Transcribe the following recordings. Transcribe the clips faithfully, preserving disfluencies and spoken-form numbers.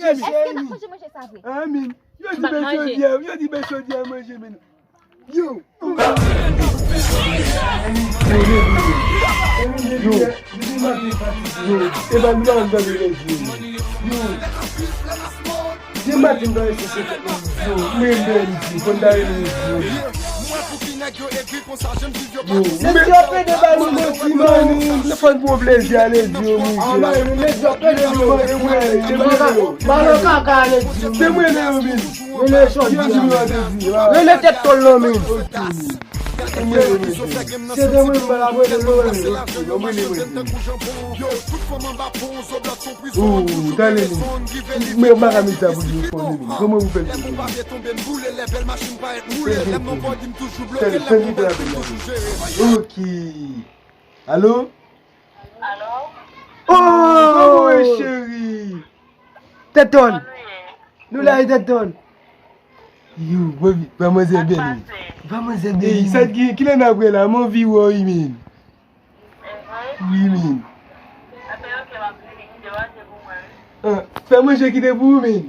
Èske n ap manje manje sa vre? Ah, men. Yo di bèl chodyè, yo di bèl chodyè manje, men. Yo. Yo. Yo. E pa nou pa tande lèzye. Yo. Depi maten m ta rete se yo. Mwen menm, fò n ta rele yo. Yo. Lèzye ap pede ba nou manti, man. Fò n pran plezi a lèzye yo, men. Lèzye ap pede nou manti, man. Ba nou kaka a lèzye yo. Se mwen menm, men. Rele Chòdi a. Rele tèt tòl lan, men. Se de mwen, mwen la, mwen de mwen. Mwen de mwen. Ooh, tande, men. Men m pa ka met sa pou di w konnen, men. Kòman ou fè l konnen? Tande, tande, tande. Ok. Alo? Alo? Oh, kòman w ye, cheri? Tèt tòn. Nou la, e tèt tòn. Yo, baby, ba manzè bèl, wi. Ba manzè bèl, wi. Ey, sa ki, kilè n ap wè la? M anvi wè w, wi, men. Wi, men. Ah, fè manje kite pou ou, men.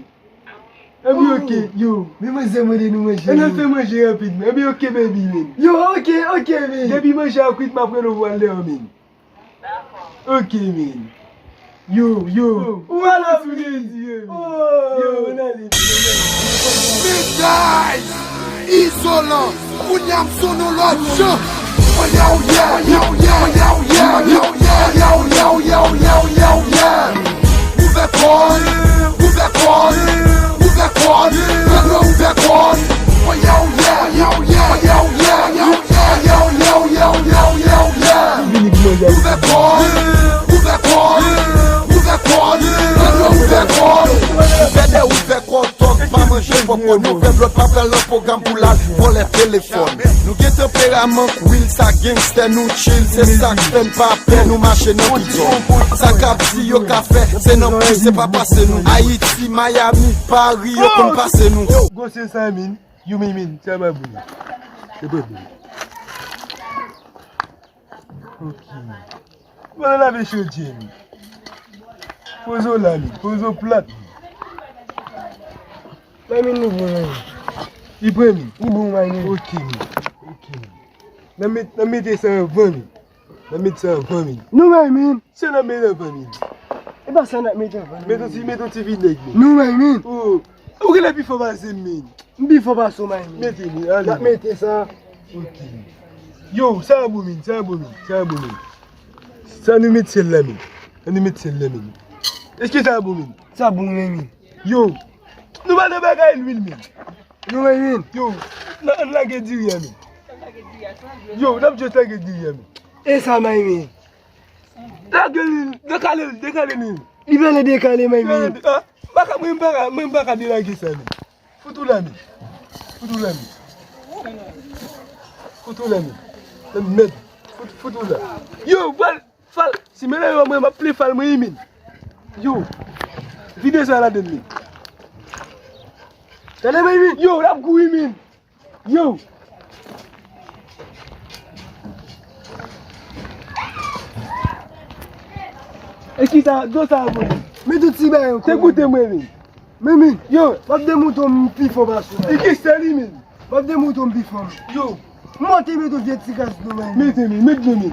Epi, ok, yo. Men manzè mande nou manje. Ann al fè manje rapidman. Epi, ok, baby, men. Yo, ok, ok, men. Depi manje a kwit, m ap rele w pou al deyò, men. Ok, men. Yo, yo. Ou al ap vini. Yo, ann ale. Medaj! Izolan! Kounye a m sou nou lòt jan. Oyè, oyè, oyè, oyè, oyè. Ouvè kò n, ouvè kò n, ouvè kò n, ouvè kò n. Ouvè kò n. Oyè, oyè, oyè, oyè, oyè. Ouvè kò n, ouvè kò n, ouvè kò n, ouvè kò n. Ouvè de ouvè kò n, tòg pa manje pòpkòn. Ouvè blòd pa pral nan pwogram pou l al vòlè telefòn. Nou gen tanperaman k wil, sa gangstè nou chill. Se sa k fè n pa pè, nou mache nan bidon. Sa k ap di yo ka fè, se nan pwen, se pa pase nou. Ayiti, Miami, Paris, yo konn pase nou. Gwo se sa, men. Yo, men, men, sa pa bon. Se pa bon. Ok. Mwen lave chodyè, men. Poze w la, men. Poze w plat. Mwen, men, nou bon, men. Li pran, men. Li bon, mwen, men. Ok, men. Ok, men. N ap met, n ap mete sa anvan, men. N ap met sa anvan, men. Nou, men, men. Sa n ap met anvan, men. E pa sa n ap met anvan, men. Met yon ti, met yon ti vinèg, men. Nou, men, men. Oh. Ou genlè pi fò pase m, men. M pi fò pase w, men. Mete, men, ale. N ap mete sa. Ok. Yo, sa bon, men, sa bon, men, sa bon, men. Sa nou met sèl la, men. An nou met sèl la, men. Èske sa bon, men? Sa bon, men, men. Yo, nou pa nan bagay lwil, men. Nou, men, men. Yo, n a, n lage diri a, men. Yo, n ap just lage diri a, men. E sa, men, men. Lage l, dekale l, dekale l. Li pa nan dekale, men, men. Ah, baka, mwen m pa ka, mwen m pa ka delage sa, men. Fout ou la, men. Fout ou la, men. Fout ou la, men. Nan mèd. Fout, fout ou la. Yo, fal, fal. Si men la yo, mwen, m ap plen fal mwen, men. Yo. Vide sa ladann, men. Tande, men, men. Yo, l ap gou, men. Yo. E ki sa, do sa a, mwen? Men tout ti bagay yo. Te koute mwen, men. Men, men. Yo. M ap demontre w m pi fò pase w. E ki sa li, men? M ap demontre w m pi fò, men. Yo. Monte, mete yon vye ti kras dlo, men. Mete, men, met dlo, men.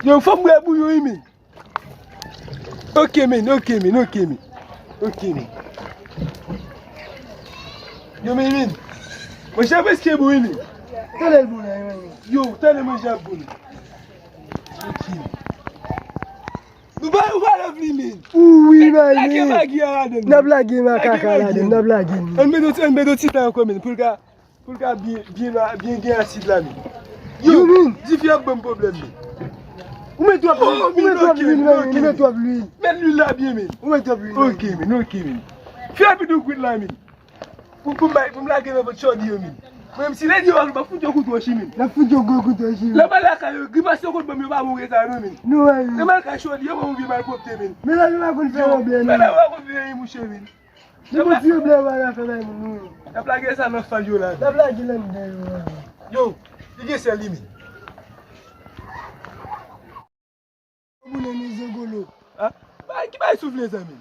Yo, fò m bwè bouyon, wi, men. Ok, men, ok, men, ok, men. Ok, men. Yo, men, men. Manje a prèske bon, wi, men. Tande l bon la, wi, men. Yo, tande manje a bon. Ok, men. Nou pa, nou pa love li, men. Wi, men. Lage magi a ladann. N ap lage makaka ladann, n ap lage l. Ann mete, ann mete ti tan ankò, men. Pou l ka Pou l ka byen, byen, byen gen asid la, men. Yo, yo, men. Dife ap ban m pwoblèm, men. Ou met twòp lwil, ou met twòp lwil, men, ou met twòp lwil. Met lwil la byen, men. Ou met twòp lwil. Ok, men, ok, men. Fè rapid ou kwit la, men. Pou, pou m bay, pou m lage nan vant chòdi yo, men. Mwen menm si lè di yo pa fout yo kout wòch, men. N ap fout yo gwo kout wòch, men. Lè m al lakay yo, grimas yo konn ban m yo pa bon reta, non, men. Non, men. Lè m al kay chòdi yo, ban m vye malpwòpte, men. Men la, yo pa konn fè yon byen, non. Men la, yo pa konn fè yon mouche, men. Li bon ti yo blè wè afè bay moun nou. N ap lage sa nan fal yo la. N ap lage ladan yo. Yo, li gen sèl li menm. Moun nan mizè golo. Ah, bay, ki bay soufle sa menm?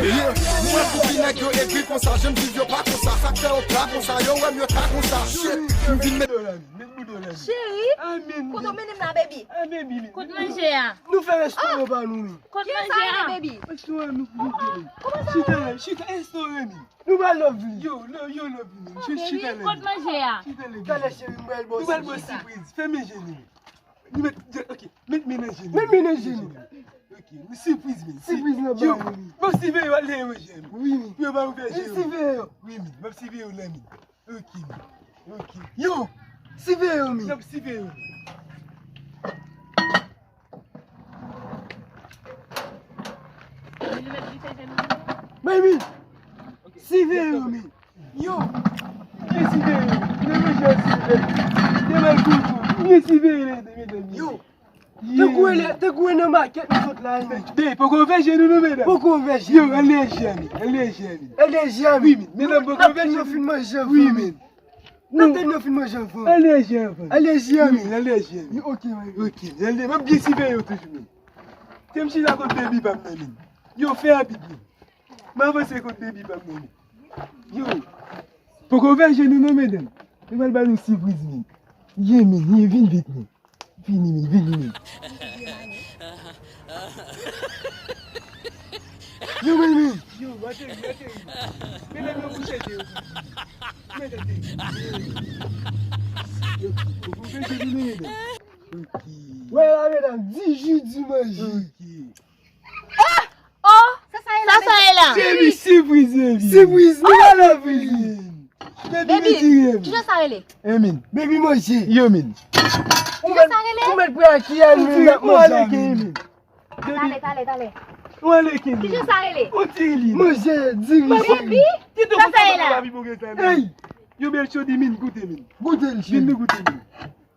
Yeah, mwen pou ki nèg yo egri konsa, jan m viv yo pa konsa, sa k fè yo pa konsa, yo wè m yo ta konsa, shit, m vin met. Cheri, kote w mennen m la, baby? Kot manje a? Nou fè restoran pa nou, wi. Kot manje a? Restoran nou, nou, nou. Chita la, chita, restoran nou. Nou ba love li. Yo, lo- yo love li. Chita la. Kot manje a? Chita la. Talè cheri, m pral ba w. Nou ba l ba w sipriz. Fèmen je nou. Nou met, ok, met men nan je nou. Met men nan je nou. Ok, nou sipriz men. Sipriz nan ba nou. Yo, bon, si ve yo ale yo je nou. Wi, men. Yo ba ouvè je yo. Si ve yo. Wi, men. Bon, si ve yo la, men. Ok, men. Ok. Yo, si ve yo, men. Yo, si ve yo. Baby, siveye yo, men. Yo, byen siveye yo. Byen manje yo, siveye. Byen manje yo. Byen siveye, medam yo. Yo, tankou e lè, tankou e nan makèt nou sot la, men. Dey, poko ouvè je nou, non, medam. Poko ouvè je nou. Yo, ale je, men. Ale je, men. Ale je, men. Wi, men. Medam, poko ouvè je nou. N ap fin manje anvan. Wi, men. Nan tèt nou fin manje anvan. Alèji anvan. Alèji anvan. Wi, alèji anvan. Ok, wi. Ok, alèji. M ap byen siveye yo toujou, men. Te m chita kot baby pa m nan, men. Yo, fè rapid, men. M avanse kot baby pa m nan, men. Yo. Poko ouvè je nou non, medam. Nou pral ba nou sipriz, men. Ye, men, ye, vin vit, men. Vini, men, vini, men. Yo, men, men. Yo, ateri, ateri. Medam yo kouche, ateri. Medam, ateri. Yo, yo, yo, yo, yo, yo. Ok. Wè la, medam, di ji, di manje. Ok. Oh! Sa sa ye la? Sa sa ye la? Baby, sipriz, baby. Sipriz, nou pa nan vin. Baby, kijan sa rele? Emin. Baby, manje. Yo, Emin. Kijan sa rele? Ou mèt, ou mèt pre a ki a nou n ap manje a, Emin. Talè, talè, talè. Ou ale, Emin. Kijan sa rele? Ou diri li. Manje, diri. Baby, sa sa ye la? Ey! Yo bèl chodi, Emin, goute, Emin. Goute l, cheri. Vin nou goute, Emin.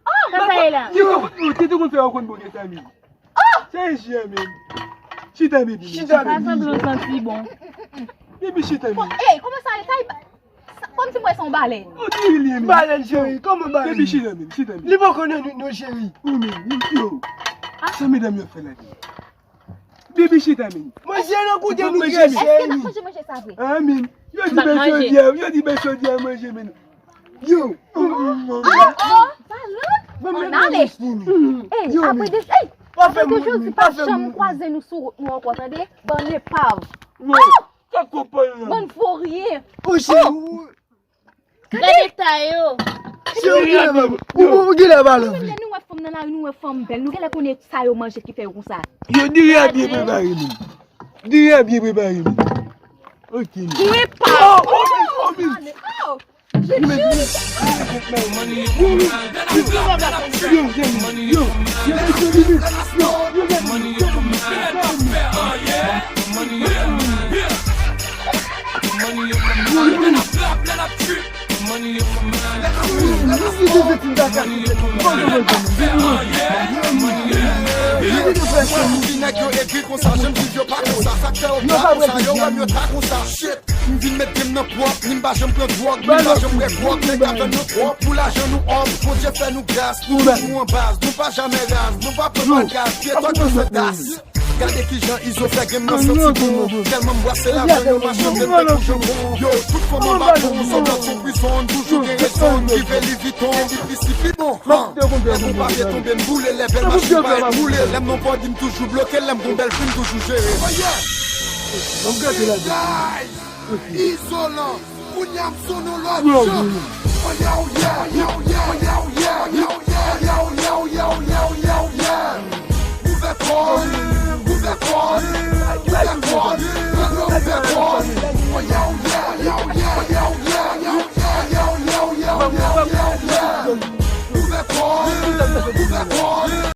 Oh, sa sa ye la? Yo, yo, te tou konn fè yo konn bouke sa, men. Oh! Tèj, men. Chita, baby. Chita, baby. Pa sanble w santi bon. Baby, chita, men. Ey, kòman sa ye? Sa, kòmsi m wè se yon balèn. On dirait li, men. Balèn, cheri, kòman balèn? Baby, chita, men. Chita, men. Li poko nan nou, non, cheri. Wi, men. Yo. Sa medam yo fè la, men. Baby, chita, men. Manje nan koute nou, cheri. Èske n ap manje manje sa vre? Ah, men. Yo di bèl chodyè, yo di bèl chodyè manje, men. Yo. Oh, oh, Valou. Ann ale. Ey, apre de, ey, apre toujou di pa janm kwaze nou sou wout nou ankò, tande? Bann epav. Yo. Bann voryen. Gade eta yo. Ou genlè pa love li. Nou wè fanm nan lari, nou wè fanm bèl. Nou genlè konnen sa yo manje ki fè yo konsa. Yo, diri a byen prepare, men. Diri a byen prepare, men. Ok, men. Ou epav. Oh, oh, oh, men. Mwen di nèg yo egri konsa, jan m viv yo pa konsa, sa k fè yo pa konsa, yo wè m yo ta konsa. Shit. M vin met game nan pwòp, ni m pa janm pran dwòg, ni m pa janm bwè gwòg, nèg la jwenn nou twòp, pou lajan nou òb, Bondye fè nou gras, nou toujou an baz, nou pa jamè raz, nou pa pran pa gaz, pyeton k bezwen das. Gade kijan Izo fè game nan santi bon, tèlman m bwase lajan yo mache m vin fè kou janbon. Yo, tout fanm anba pon, zòt lòt son prizon, toujou gen rezon, rive Louis Vuitton, D P C pi bon. Lè gon papye tonbe, m boule, lè bèl machin pa ret woule, lè m nan pòdi, m toujou bloke, lè m gon bèl fi, m toujou jere. Oh yeah! Izolan, kounye a m sou nou lòt jan. Oye, oye, oye, oye, oye, oye, oye, oye, oye, oye, oye, oye, oye. Ouvè kò, ouvè kò.